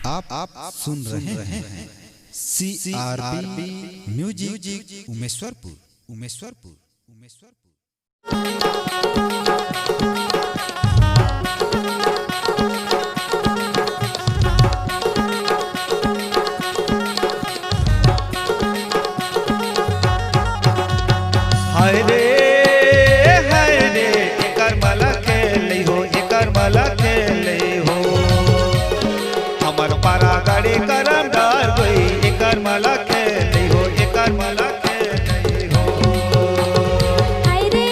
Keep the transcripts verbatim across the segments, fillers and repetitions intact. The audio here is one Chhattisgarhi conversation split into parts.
आप, आप सुन रहे हैं C R P music Umeshwarpur, Umeshwarpur, Umeshwarpur. हाय रे, हाय रे, एकर मला खेले हो, एकर मला खेले हो। हमर पारा गाड़ी करम डार गई, एकर मला खेले हो, एकर मला खेले हो। हाय रे,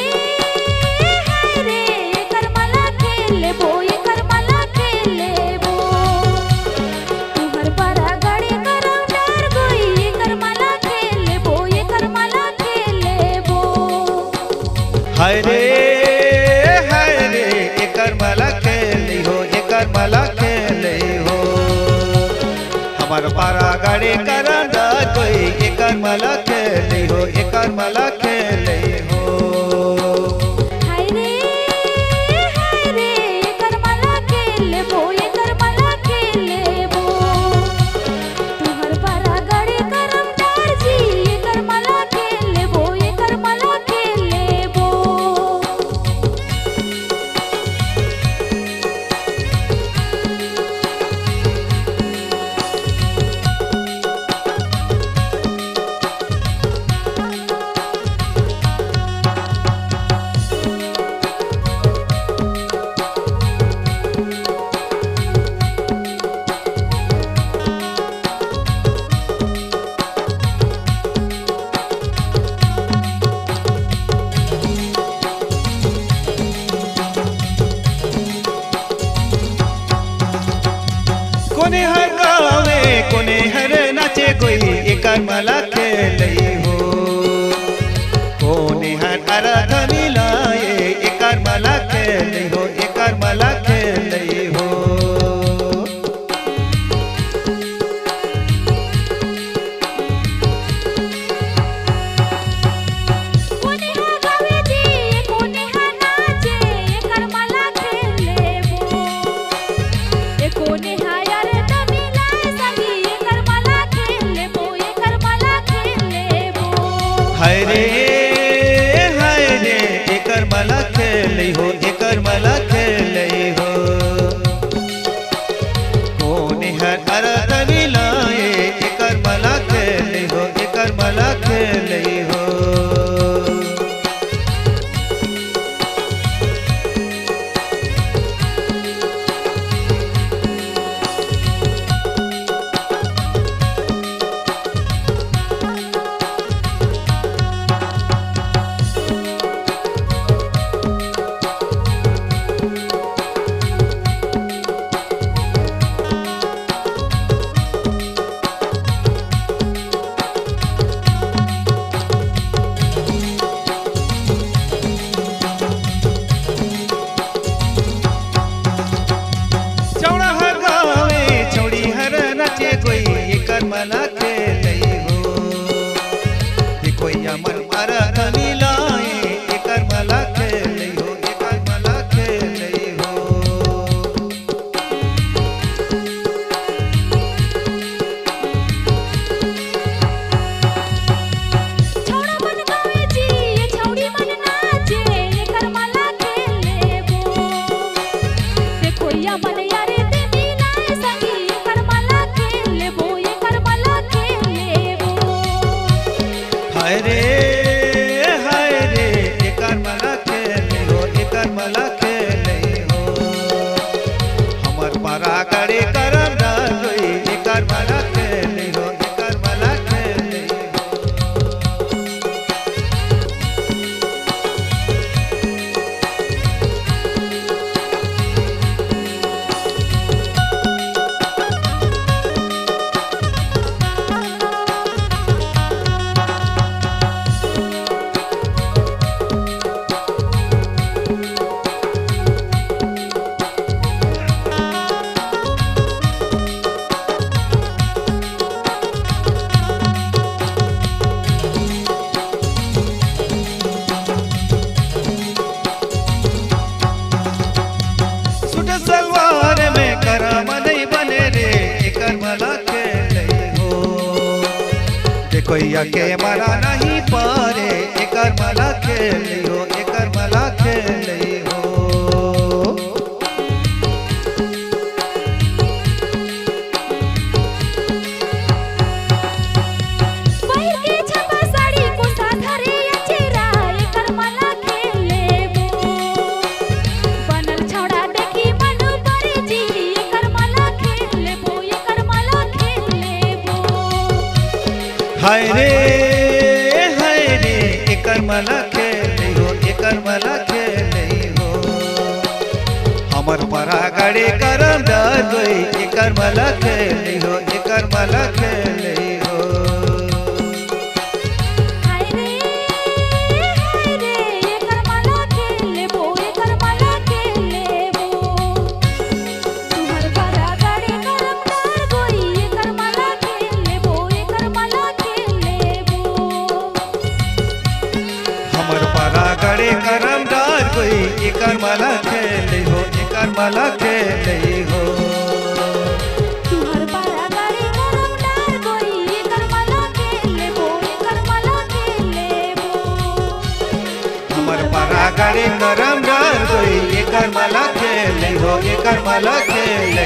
हाय रे, एकर मला खेल लेबो, एकर मला खेल लेबो। तुहर पारा गाड़ी करम डार गई, एकर मला खेल लेबो, एकर मला खेल लेबो। हाय रे, हाय रे, एकर मला खेले हो, एकर मला खेले हो। हमर पारा गाड़ी करम डार गई, एकर मला खेले हो, एकर मला खेले हो। हाय रे, हाय रे, एकर मला खेल लेबो, एकर मला खेल लेबो। तुहर पारा गाड़ी करम डार जी, एकर मला खेल लेबो, एकर मला खेल लेबो। कोने हर गावे, कोने हर नाचे कोई, एकर मला खेलई हो। कोने हर अरथ मिलाए, एकर मला खेलई हो, एकर मला खेलई हो। कोने हा गावे जी, कोने हा नाचे, एकर मला खेल लेबो। ए कोने हा यार दमी लाए सगी, एकर मला खेल लेबो, एकर मला खेल लेबो। हाय रे, हाय रे, एकर मला खेल हो, एकर मला खेल हो। कोने हर अरथ मिलाए, एकर मला खेले हो, एकर मला खेले हो। चौड़ा हर गावे, छौड़ी हर नाचे कोई, एकर मला खेलई हो। ए कोई अमर मारा धनी लाई, एकर मला खेलई हो, एकर मला खेलई हो। छौड़ा मन गावे जी, ये छौड़ी मन नाचे, एकर मला खेल लेबो। देखो या मन यारे ते मिलाए सगी, एकर मला खेल लेबो, एकर मला खेल लेबो। हाय रे, हाय रे, एकर मला खेल हो, एकर मला खेल हो। हमर पारा करे करम डाल गई, एकर मला खेल हो, एकर मला खेल हो। भैया के मला नहीं पारे, एकर मला खेल हो, एकर मला खेल हो। पहिर के छपा साड़ी, कोसा धरे अचेरा, एकर मला खेल लेबो। बनल छौड़ा देखी मन परे जी, एकर मला खेल लेबो, एकर मला खेल लेबो। हाय रे, हाय रे, एकर मला खेल हो, एकर मला खेल हो। हमर परागड़े करम डर गई, एकर मला खेल हो, एकर मला खेल हो। हाय रे, हाय रे, एकर मला खेल लेबो, एकर मला खेल लेबो। तुहर परागड़े करम डर गई, एकर मला खेल लेबो, एकर मला खेल लेबो। हमर परागड़े करम डर गई, एकर मला खेल हो, एकर मला खेल हो। तुहर परागड़े करम डर गई, एकर मला खेल लेबो, एकर मला खेल लेबो। हमर परागड़े करम डर गई, एकर मला खेल हो, एकर मला खेल